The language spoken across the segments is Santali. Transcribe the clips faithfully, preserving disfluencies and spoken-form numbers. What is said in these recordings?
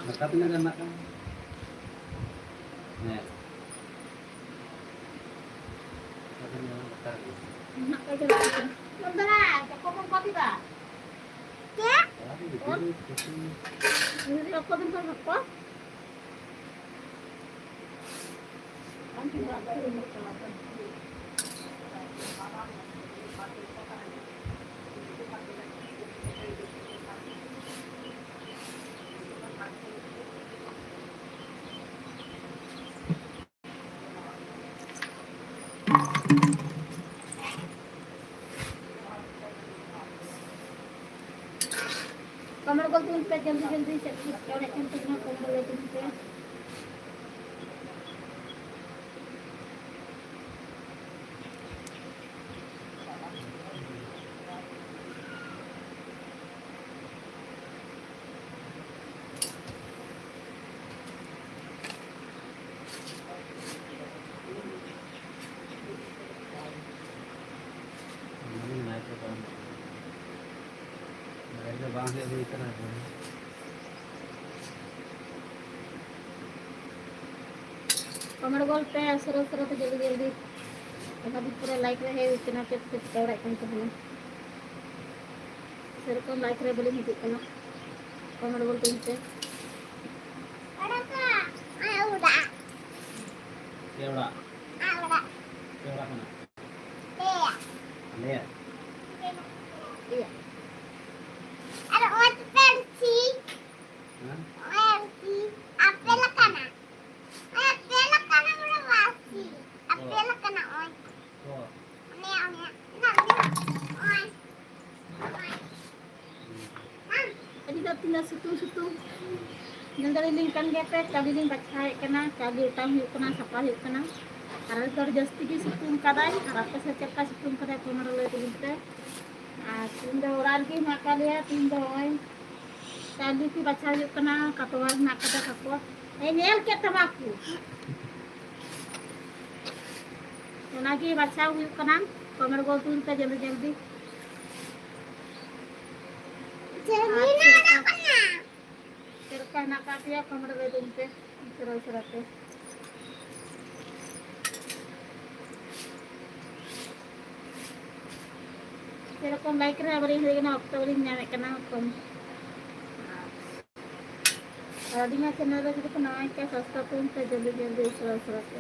ᱫᱟᱠᱟ ᱛᱤᱱᱟᱹᱜ ᱜᱟᱱ ᱢᱮᱱᱟᱜ ᱛᱟᱢᱟ? ᱦᱮᱸ᱾ ᱫᱟᱠᱟ ᱛᱤᱱᱟᱹᱜ ᱜᱟᱱ ᱫᱚᱨᱠᱟᱨ ᱜᱮ? ᱢᱮᱱᱟᱜ ᱛᱟᱭ ᱜᱮ ᱵᱟᱝ ᱠᱟᱱᱟ᱾ ᱱᱚᱱᱫᱚᱱᱟ, ᱪᱚᱠᱚ ᱵᱚᱱ ᱠᱚᱯᱤ ᱫᱟ? ᱪᱮᱫ? ᱟᱨ ᱜᱤᱫᱽᱨᱟᱹ ᱠᱩᱥᱤ᱾ ᱜᱤᱫᱽᱨᱟᱹ ᱠᱚ ᱵᱮᱱ ᱠᱚᱯᱤ ᱠᱚ? ᱠᱚᱢᱮᱱᱴ ᱜᱚᱞ ᱛᱟᱵᱚᱱ ᱯᱮ, ᱡᱚᱞᱫᱤ ᱡᱚᱞᱫᱤ ᱪᱮᱫ ᱠᱚ ᱪᱤᱠᱟᱹ ᱵᱟᱲᱟᱭᱮᱫ ᱠᱟᱱ ᱛᱟᱵᱚᱱᱟ, ᱠᱚᱢᱮᱱᱴ ᱜᱚᱞ ᱛᱟᱵᱚᱱ ᱯᱮ᱾ ᱵᱟᱝ ᱦᱮᱡ ᱦᱩᱭ ᱠᱟᱱᱟ᱾ ᱠᱚᱢᱮᱱᱴ ᱜᱚᱞ ᱯᱮ ᱥᱚᱨᱚᱛ ᱥᱚᱨᱚᱛ ᱡᱚᱞᱫᱤ ᱡᱚᱞᱫᱤ᱾ ᱚᱱᱟ ᱫᱤᱱ ᱯᱚᱨᱮ ᱞᱟᱭᱤᱠ ᱨᱮ ᱦᱮᱡ ᱦᱩᱭ ᱠᱟᱱᱟ, ᱪᱮᱫ ᱪᱮᱫ ᱪᱤᱠᱟᱹ ᱵᱟᱲᱟᱭᱮᱫ ᱠᱟᱱ ᱛᱟᱵᱚᱱᱟ᱾ ᱥᱮᱨᱚᱠᱚᱢ ᱞᱟᱭᱤᱠ ᱨᱮ ᱵᱟᱹᱞᱤᱧ ᱦᱤᱡᱩᱜ ᱠᱟᱱᱟ, ᱠᱚᱢᱮᱱᱴ ᱜᱚᱞ ᱛᱟᱵᱚᱱ ᱯᱮ᱾ ᱯᱮ ᱚᱲᱟᱜ᱾ ᱟᱨ ᱚᱲᱟᱜ᱾ ᱯᱮ ᱚᱲᱟᱜ ᱠᱟᱱᱟ᱾ ᱯᱮᱭᱟ᱾ ᱟᱞᱮᱭᱟᱜ᱾ ᱯᱮᱭᱟ᱾ ᱟᱨ ᱚᱛ ᱯᱮᱱᱥᱤ᱾ ᱦᱮᱸ? ᱚᱛ ᱯᱮᱱᱥᱤ᱾ ᱟᱯᱮ ᱞᱮᱠᱟᱱᱟ᱾ ᱚᱛ ᱯᱮ ᱞᱮᱠᱟᱱᱟ ᱵᱚᱞᱮ ᱢᱟᱥᱤ᱾ ᱟᱯᱮ ᱚ᱾ ᱞᱮᱠᱟᱱᱟ ᱚᱛ᱾ ᱚ᱾ ᱚᱱᱮ, ᱚᱱᱮ, ᱚᱱᱮ, ᱚᱱᱮ᱾ ᱟᱹᱰᱤ ᱫᱚ ᱛᱤᱱᱟᱹᱜ ᱥᱤᱛᱩᱝ ᱥᱤᱛᱩᱝ᱾ ᱧᱮᱞ ᱫᱟᱲᱮᱭᱟᱞᱤᱧ ᱠᱟᱱ ᱜᱮᱭᱟ ᱯᱮ, ᱪᱟᱣᱞᱮ ᱞᱤᱧ ᱵᱟᱪᱷᱟᱣᱮᱫ ᱠᱟᱱᱟ, ᱪᱟᱣᱞᱮ ᱚᱴᱟᱝ ᱦᱩᱭᱩᱜ ᱠᱟᱱᱟ, ᱥᱟᱯᱷᱟ ᱦᱩᱭᱩᱜ ᱠᱟᱱᱟ᱾ ᱟᱨ ᱟᱹᱰᱤ ᱡᱟᱹᱥᱛᱤ ᱜᱮ ᱥᱤᱛᱩᱝ ᱠᱟᱫᱟᱭ᱾ ᱟᱨ ᱟᱯᱮ ᱥᱮᱫ ᱪᱮᱫ ᱞᱮᱠᱟ ᱥᱤᱛᱩᱝ ᱠᱟᱫᱟᱭ, ᱠᱚᱢᱮᱱᱴ ᱨᱮ ᱞᱟᱹᱭ ᱛᱟᱵᱚᱱ ᱯᱮ᱾ ᱟᱨ ᱛᱤᱦᱤᱧ ᱫᱚ ᱚᱲᱟᱜ ᱨᱮᱜᱮ ᱦᱮᱱᱟᱜ ᱟᱠᱟᱫ ᱞᱮᱭᱟ᱾ ᱛᱤᱦᱤᱧ ᱫᱚ ᱱᱚᱜᱼᱚᱭ ᱪᱟᱣᱞᱮ ᱠᱚ ᱵᱟᱪᱷᱟᱣ ᱦᱩᱭᱩᱜ ᱠᱟᱱᱟ, ᱠᱟᱛᱣᱟ ᱦᱮᱱᱟᱜ ᱠᱟᱫᱟ ᱠᱟᱛᱣᱟ᱾ ᱦᱮᱸ, ᱧᱮᱞ ᱠᱮᱫ ᱛᱟᱢᱟ ᱠᱚ᱾ ᱚᱱᱟᱜᱮ ᱵᱟᱪᱷᱟᱣ ᱦᱩᱭᱩᱜ ᱠᱟᱱᱟ᱾ ᱠᱚᱢᱮᱱᱴ ᱜᱚᱞ ᱛᱟᱵᱚᱱ ᱯᱮ ᱡᱚᱞᱫᱤ ᱡᱚᱞᱫᱤ᱾ ᱟᱨ ᱪᱮᱫ ᱞᱮᱠᱟ, ᱪᱮᱫ ᱞᱮᱠᱟ ᱦᱮᱱᱟᱜ ᱟᱠᱟᱫ ᱯᱮᱭᱟ, ᱠᱚᱢᱮᱱᱴ ᱨᱮ ᱞᱟᱹᱭ ᱛᱟᱵᱚᱱ ᱯᱮ ᱩᱥᱟᱹᱨᱟ ᱩᱥᱟᱹᱨᱟ ᱛᱮ᱾ ᱥᱮᱨᱚᱠᱚᱢ ᱞᱟᱭᱤᱠ ᱨᱮ ᱟᱵᱟᱨᱤᱧ ᱦᱮᱡ ᱠᱟᱱᱟ, ᱚᱠᱛᱚ ᱵᱟᱹᱞᱤᱧ ᱧᱟᱢᱮᱫ ᱠᱟᱱᱟ ᱠᱚᱢ᱾ ᱟᱨ ᱟᱹᱞᱤᱧᱟᱜ ᱪᱮᱱᱮᱞ ᱨᱮ ᱡᱩᱫᱤ ᱯᱮ ᱱᱟᱣᱟ ᱜᱮᱭᱟ, ᱥᱟᱵᱥᱠᱨᱟᱭᱤᱵ ᱛᱟᱵᱚᱱ ᱯᱮ ᱡᱚᱞᱫᱤ ᱡᱚᱞᱫᱤ, ᱩᱥᱟᱹᱨᱟ ᱩᱥᱟᱹᱨᱟ ᱛᱮ᱾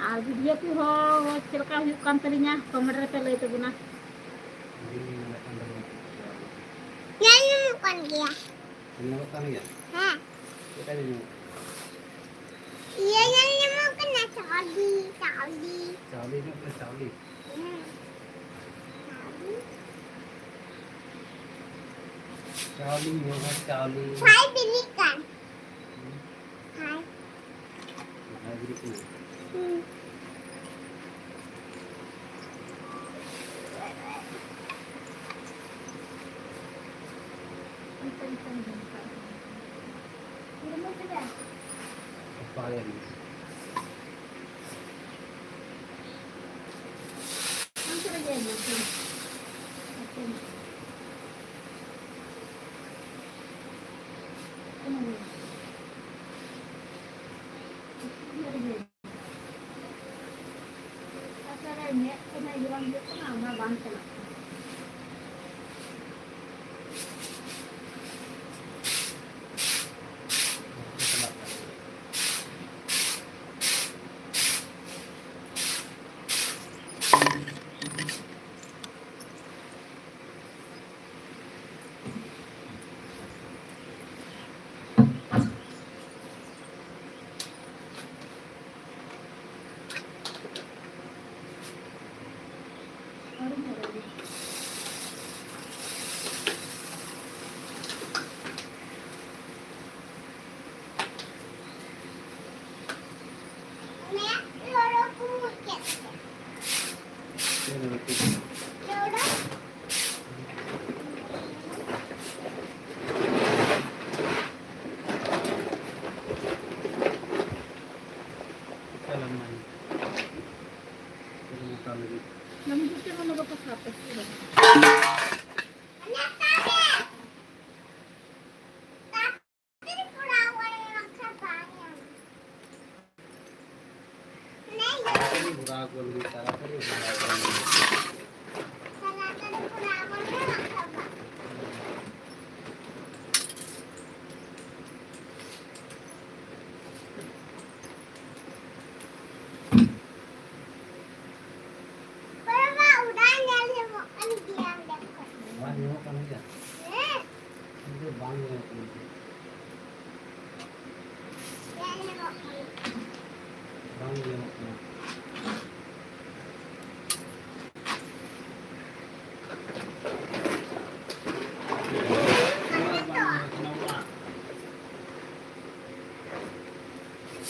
ᱟᱨ ᱵᱷᱤᱰᱤᱭᱳ ᱠᱚ ᱦᱚᱸ ᱪᱮᱫ ᱞᱮᱠᱟ ᱦᱩᱭᱩᱜ ᱠᱟᱱ ᱛᱟᱹᱞᱤᱧᱟ, ᱠᱚᱢᱮᱱᱴ ᱨᱮᱯᱮ ᱞᱟᱹᱭ ᱛᱟᱵᱚᱱᱟ᱾ ᱧᱮᱞ ᱧᱟᱢᱚᱜ ᱠᱟᱱ ᱜᱮᱭᱟ᱾ ᱧᱮᱞ ᱧᱟᱢᱚᱜ ᱠᱟᱱ ᱜᱮᱭᱟ? ᱦᱮᱸ᱾ ᱪᱮᱫ ᱞᱮᱠᱟ ᱧᱮᱞ ᱧᱟᱢᱚᱜ ᱠᱟᱱᱟ? ᱤᱭᱟᱹ ᱧᱮᱞ ᱧᱟᱢᱚᱜ ᱠᱟᱱᱟ, ᱪᱟᱣᱞᱮ, ᱪᱟᱣᱞᱮ᱾ ᱪᱟᱣᱞᱮ ᱧᱟᱢᱚᱜ ᱠᱟᱱᱟ, ᱪᱟᱣᱞᱮ᱾ ᱦᱮᱸ᱾ ᱪᱟᱣᱞᱮ᱾ ᱪᱟᱣᱞᱮ ᱧᱟᱢᱚᱜ ᱠᱟᱱᱟ, ᱪᱟᱣᱞᱮ᱾ ᱯᱷᱟᱭ ᱵᱤᱞᱤᱜ ᱠᱟᱱ᱾ ᱦᱩᱸ᱾ ᱯᱷᱟᱭ᱾ ᱯᱷᱟᱭ ᱵᱤᱞᱤᱜ ᱠᱟᱱᱟ᱾ ᱦᱩᱸ᱾ ᱟᱥᱟᱲ ᱨᱮ ᱢᱮᱫ ᱠᱚ ᱱᱟᱜ ᱡᱚᱢ ᱦᱩᱭᱩᱜ ᱠᱟᱱᱟ, ᱚᱱᱟ ᱵᱟᱝ ᱪᱟᱞᱟᱜ ᱠᱟᱱᱟ᱾ ᱵᱟᱝ ᱧᱟᱢᱚᱜ ᱠᱟᱱ ᱜᱮᱭᱟ᱾ ᱦᱮᱸ᱾ ᱤᱧ ᱫᱚ ᱵᱟᱝ ᱧᱟᱢᱚᱜ ᱠᱟᱱᱟ᱾ ᱵᱟᱝ ᱧᱟᱢᱚᱜ ᱠᱟᱱᱟ᱾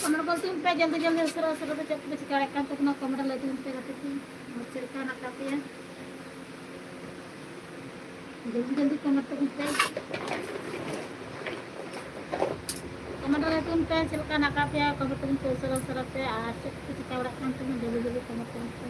ᱠᱚᱢᱮᱱᱴ ᱜᱚᱞᱛᱤ ᱯᱮ, ᱡᱚᱞᱫᱤ ᱡᱚᱞᱫᱤ ᱩᱥᱟᱹᱨᱟ ᱩᱥᱟᱹᱨᱟ ᱫᱚ ᱪᱮᱫ ᱯᱮ ᱪᱤᱠᱟᱹ ᱫᱟᱲᱮᱭᱟᱜ ᱠᱟᱱ ᱛᱟᱵᱚᱱᱟ, ᱠᱚᱢᱮᱱᱴ ᱞᱟᱹᱭ ᱛᱟᱵᱚᱱ ᱯᱮ ᱜᱟᱛᱮ ᱠᱚ, ᱟᱨ ᱪᱮᱫ ᱞᱮᱠᱟ ᱦᱮᱱᱟᱜ ᱟᱠᱟᱫ ᱯᱮᱭᱟ? ᱡᱚᱞᱫᱤ ᱡᱚᱞᱫᱤ ᱠᱚᱢᱮᱱᱴ ᱛᱟᱵᱚᱱ ᱯᱮ᱾ ᱠᱚᱢᱮᱱᱴ ᱨᱮ ᱛᱟᱵᱚᱱ ᱯᱮ, ᱪᱮᱫ ᱞᱮᱠᱟ ᱦᱮᱱᱟᱜ ᱟᱠᱟᱫ ᱯᱮᱭᱟ? ᱠᱚᱢᱮᱱᱴ ᱛᱟᱵᱚᱱ ᱯᱮ ᱩᱥᱟᱹᱨᱟ ᱩᱥᱟᱹᱨᱟ ᱛᱮ, ᱟᱨ ᱪᱮᱫ ᱠᱚᱯᱮ ᱪᱤᱠᱟᱹ ᱵᱟᱲᱟᱜ ᱠᱟᱱ ᱛᱟᱵᱚᱱᱟ? ᱡᱚᱞᱫᱤ ᱡᱚᱞᱫᱤ ᱠᱚᱢᱮᱱᱴ ᱛᱟᱵᱚᱱ ᱯᱮ᱾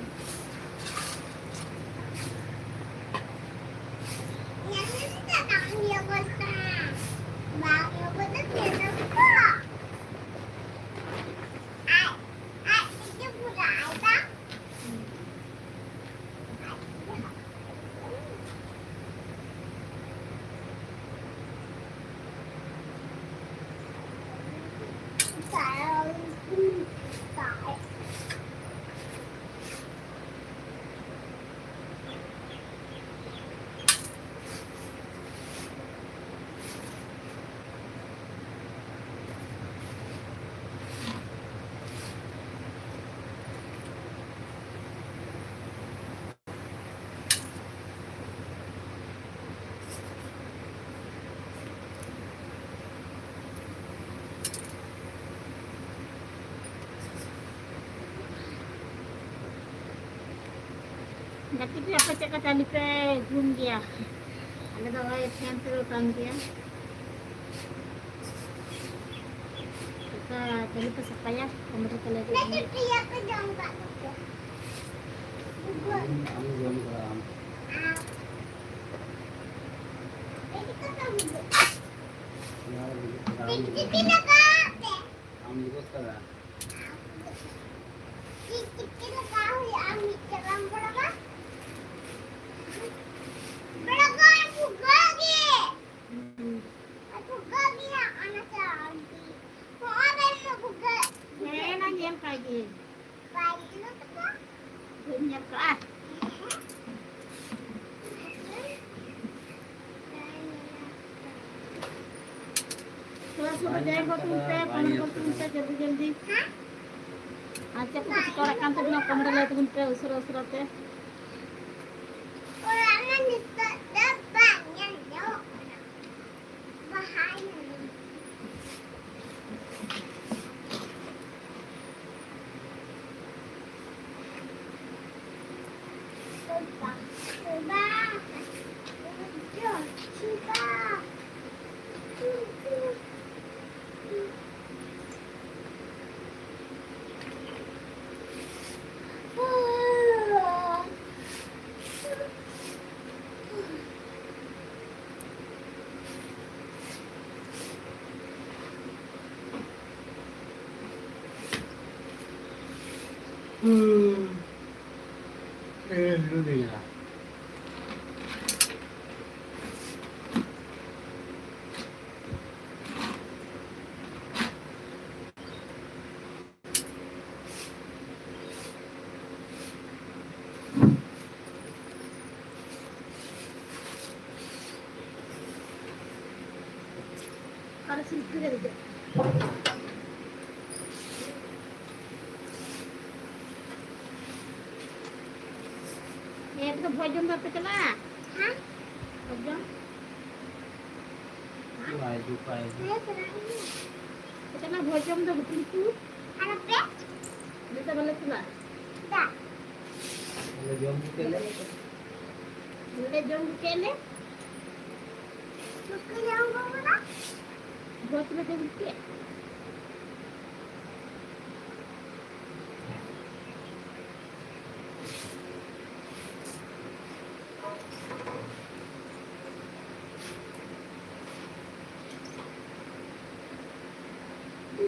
ᱜᱟᱛᱮ ᱠᱚ, ᱟᱯᱮ ᱪᱮᱫ ᱞᱮᱠᱟ ᱪᱟᱹᱞᱤ ᱯᱮ ᱡᱩᱢ ᱜᱮᱭᱟ? ᱟᱞᱮ ᱫᱚ ᱱᱚᱜᱼᱚᱭ ᱯᱷᱮᱱ ᱛᱮᱞᱮ ᱚᱴᱟᱝ ᱜᱮᱭᱟ᱾ ᱪᱮᱫ ᱞᱮᱠᱟ ᱪᱟᱹᱞᱤ ᱯᱮ ᱥᱟᱯᱷᱟᱭᱟ? ᱠᱚᱢᱮᱱᱴ ᱨᱮ ᱞᱟᱹᱭ ᱯᱮ᱾ ᱦᱮᱸ, ᱚᱱᱟ ᱧᱮᱞ ᱠᱟᱜ ᱜᱤᱭᱟᱹᱧ᱾ ᱵᱟᱹᱧ ᱧᱮᱞ ᱠᱟᱜᱼᱟ᱾ ᱛᱷᱚᱲᱟ ᱥᱚᱢᱚᱭ ᱡᱚᱭᱮᱱ ᱜᱚᱫ ᱛᱟᱵᱚᱱ ᱯᱮ, ᱠᱚᱢᱮᱱᱴ ᱜᱚᱫ ᱛᱟᱵᱚᱱ ᱯᱮ, ᱡᱚᱞᱫᱤ ᱡᱚᱞᱫᱤ᱾ ᱟᱨ ᱪᱮᱫ ᱠᱚᱯᱮ ᱪᱤᱠᱟᱹ ᱵᱟᱲᱟᱜ ᱠᱟᱱ ᱛᱟᱵᱚᱱᱟ, ᱠᱚᱢᱮᱱᱴ ᱨᱮ ᱞᱟᱹᱭ ᱛᱟᱵᱚᱱ ᱯᱮ ᱩᱥᱟᱹᱨᱟ ᱩᱥᱟᱹᱨᱟ ᱛᱮ᱾ ᱚᱲᱟᱜ ᱨᱮ ᱱᱤᱛᱚᱜ ᱫᱚ ᱵᱟᱝ ᱧᱮᱞ ᱧᱟᱢᱚᱜ ᱠᱟᱱᱟ᱾ ᱵᱟᱦᱟᱭ ᱱᱟᱹᱲᱤ᱾ ᱦᱮᱸ, ᱛᱚ ᱵᱷᱚᱡᱽ ᱡᱚᱢ ᱫᱚ ᱯᱮ ᱪᱟᱞᱟᱜᱼᱟ? ᱦᱮᱸ? ᱵᱷᱚᱡᱽ ᱡᱚᱢ? ᱵᱟᱭ ᱦᱤᱡᱩᱜ, ᱵᱟᱭ ᱦᱤᱡᱩᱜ᱾ ᱦᱮᱸ, ᱪᱟᱞᱟᱜ ᱟᱹᱧ᱾ ᱪᱟᱞᱟᱜ ᱵᱷᱚᱡᱽ ᱡᱚᱢ ᱫᱚ ᱜᱩᱯᱤ ᱜᱩᱯᱤ᱾ ᱟᱨ ᱟᱯᱮ? ᱱᱤᱛᱚᱜ ᱵᱟᱞᱮ ᱪᱟᱞᱟᱜᱼᱟ᱾ ᱪᱮᱫᱟᱜ? ᱱᱚᱰᱮ ᱡᱚᱢ ᱠᱮᱫ ᱞᱮ᱾ ᱱᱚᱰᱮ ᱡᱚᱢ ᱠᱮᱫ ᱞᱮ᱾ ᱵᱷᱚᱡᱽ ᱞᱮ ᱡᱚᱢ ᱠᱮᱫ᱾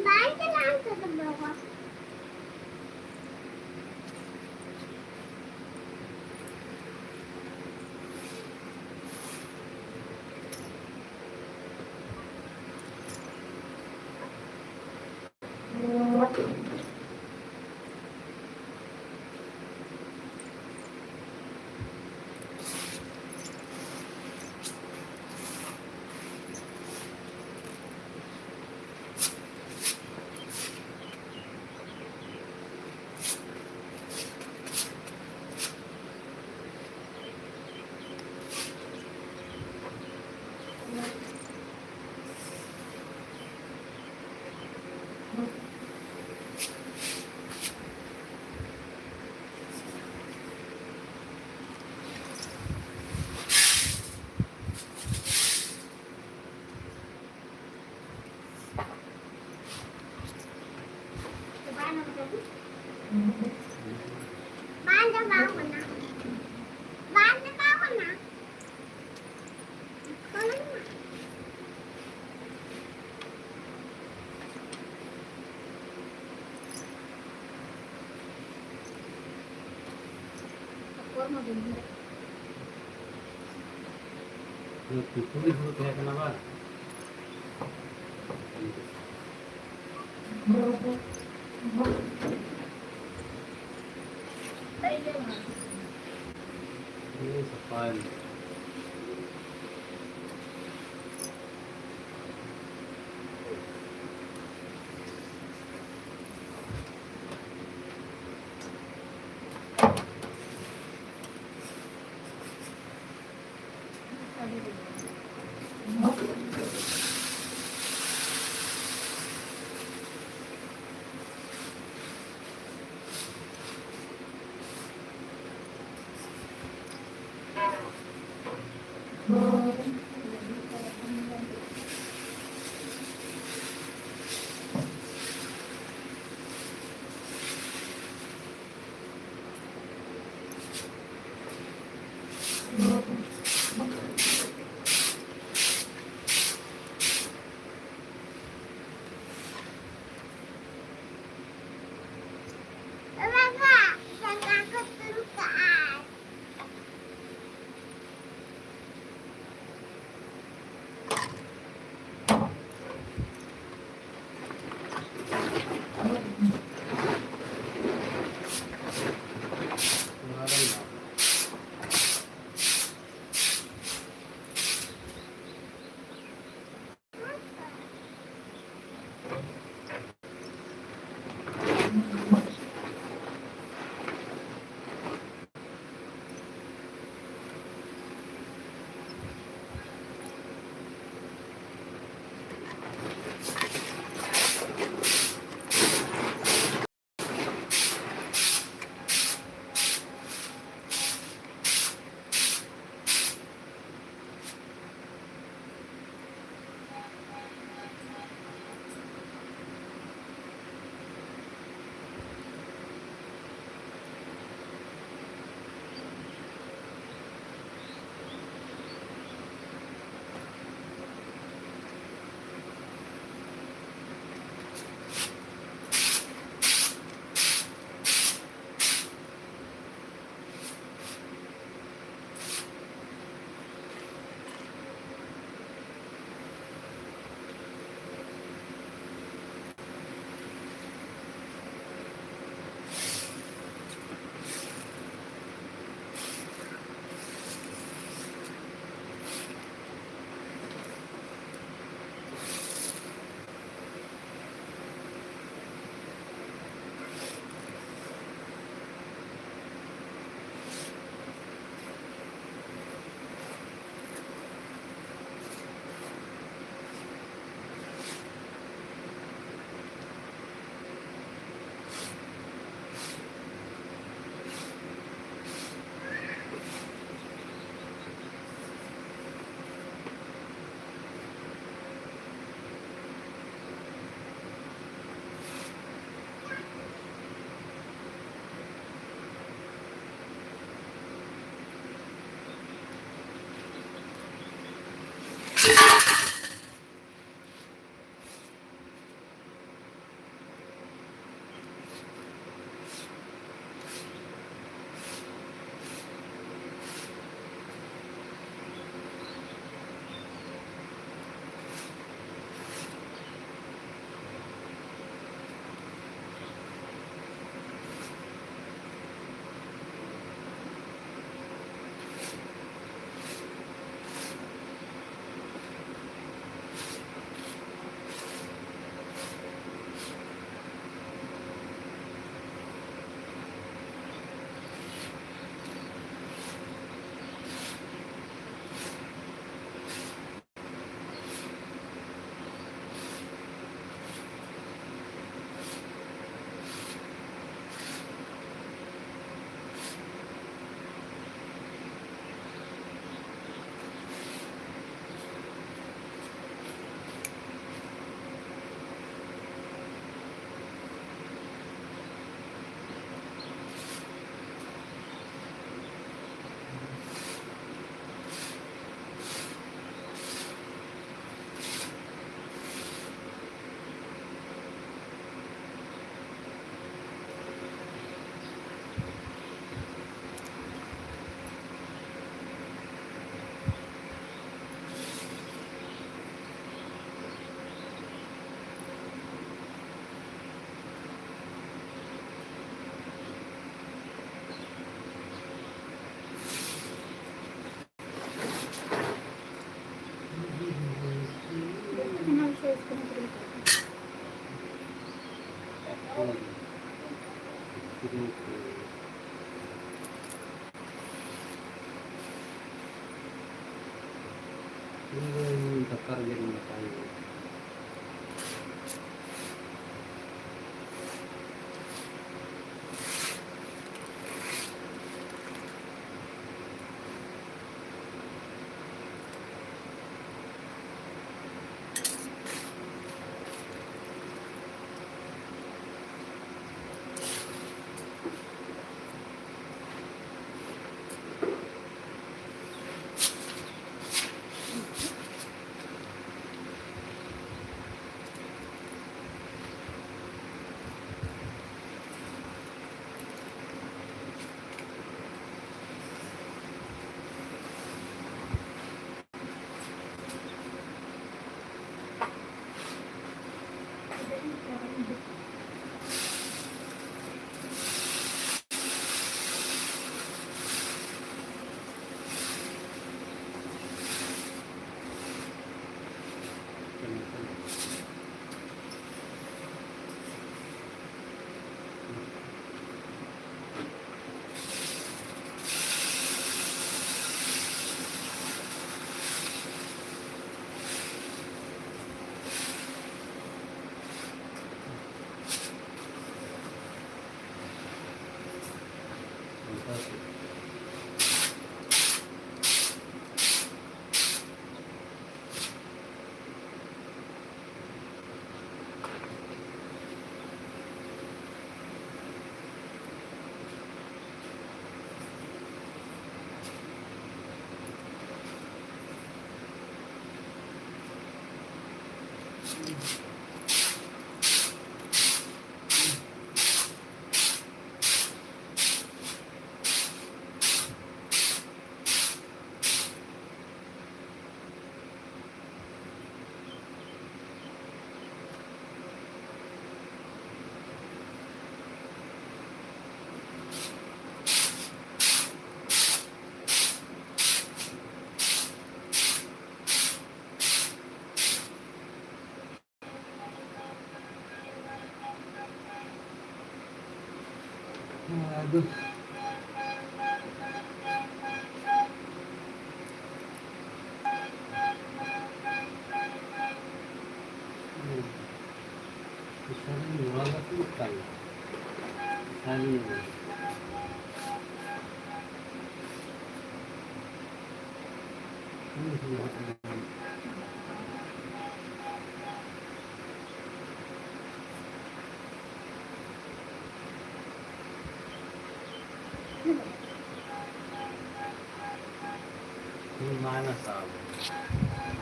ᱵᱟᱭ ᱪᱟᱞᱟᱜᱼᱟ ᱱᱤᱛᱚᱜ ᱫᱚ ᱵᱟᱵᱟ᱾ ᱯᱤᱯᱩᱞᱤ ᱦᱩᱲᱩ ᱛᱟᱦᱮᱸ ᱠᱟᱱᱟ ᱵᱟᱝ? ᱦᱩᱲᱩ ᱥᱟᱯᱷᱟᱭ ᱢᱮ᱾ ᱫᱟᱠᱟ ᱨᱮᱜᱮ ᱱᱚᱝᱠᱟ ᱦᱩᱭᱩᱜᱼᱟ᱾ ᱟᱫᱚ ᱥᱟᱹᱨᱤ ᱱᱚᱣᱟ ᱫᱚ ᱪᱮᱫ ᱠᱟᱱᱟ? ᱥᱟᱹᱨᱤ᱾ ᱢᱟ ᱱᱟᱥᱟᱣ᱾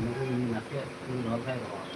ᱱᱩᱠᱩ ᱱᱟᱥᱮᱭᱟᱜ ᱨᱚᱲ ᱠᱷᱟᱡ ᱨᱚᱲ᱾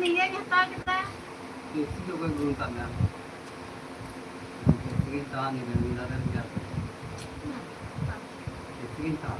ᱱᱤᱭᱟᱹᱧ ᱦᱟᱛᱟᱣ ᱠᱮᱫᱟ᱾ ᱪᱮᱫ ᱪᱤᱠᱟᱹ ᱚᱠᱚᱭ ᱜᱩᱨᱩ ᱛᱟᱢ ᱧᱟᱢ? ᱪᱮᱫ ᱪᱤᱠᱟᱹᱧ ᱛᱟᱣᱟ ᱱᱤᱭᱟᱹ ᱢᱤᱫ ᱫᱷᱟᱣ ᱨᱮ ᱜᱮ ᱟᱨ ᱪᱮᱫ ᱪᱤᱠᱟᱹᱧ ᱛᱟᱣᱟ?